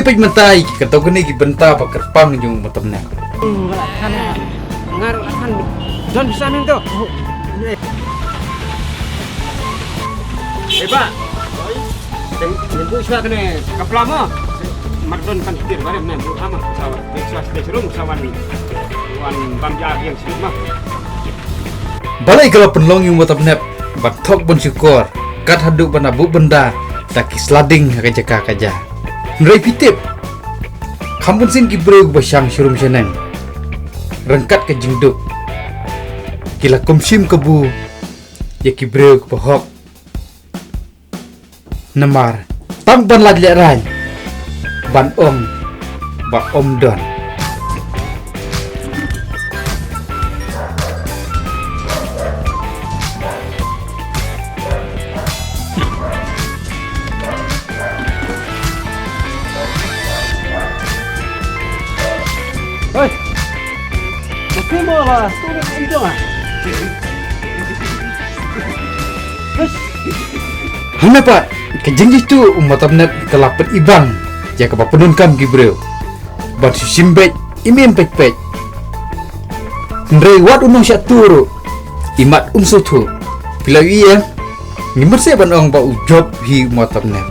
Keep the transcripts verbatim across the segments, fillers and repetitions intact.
Peit mynta ïa ki, kato kine ki bynta ba kyrpang jong u Matamnep. Nga ruh la khan don pisa mynta. Eh, bah. Teng, teng bu shuwa kane ka pla mo. Mar don kan ktir bare ne bu ama. Sawa. Bek shuwa stage room sawan. Wan bam ja biang shuwa ma. Balei ka la pynlong ïa u Matamnep ban thok ban shukor kat haduh ban ap bynda da ki sla ding ha ka jaka ka jaka. Hynrei phi tip, kham bun sien ki briew ba shang shrum shaneng ryngkat ka jingduk ki la kum shim kabu ïa ki briew ba hok. Namar tang ban lait lehrain ban ong ba ym don. Hei. Mesti mo la tu ni jong ah. Hynrei pat ka jingjitu u Matamnep ka la pynibang ïa kaba pyndonkam ki briew ban shu shim beit im im peit peit. Hynrei wat u nongshah tu ruh imat um sngewthuh. Phi la ïohi em? Ngi mut seh ban ong ba u jop hi u Matamnep.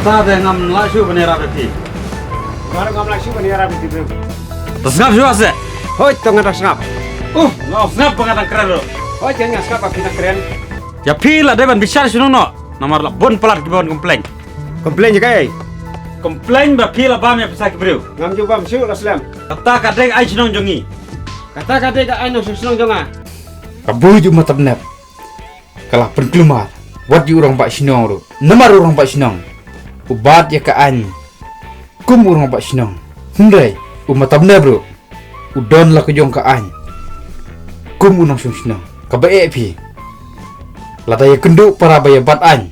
Ta de ngam lah shuh ban ïarap ïa phi. Nga ruh ngam lah shuh ban ïarap ïa phi briew. Ta sngap shuh seh. Hoi, to nga ta sngap. Uh, nga sngap ba nga dang kren ruh. Hoi, jan nga sngap ba phi dang kren. Ïa phi la dei ban bishar shnong noh. Namar la bun palat kiba wan complain. Complain ïa kaei? Complain ba phi la bam ïa pisa ki briew. Ngam ju bam shuh la slem. Kata ka dei ka aiñ shnong jong ngi. Kata ka dei ka aiñ shnong jong nga. Ka buh ïa u Matamnep ka la pynkulmar wat ïa u rangbah shnong ruh. Namar u rangbah shnong u bat ïa ka aiñ kum u rangbah shnong. Hynrei u Matamnep ruh u don la ka jong ka aiñ kum u nongshong shnong. Kaba eh phi, lada ïa kynduh para ba ïa bat aiñ.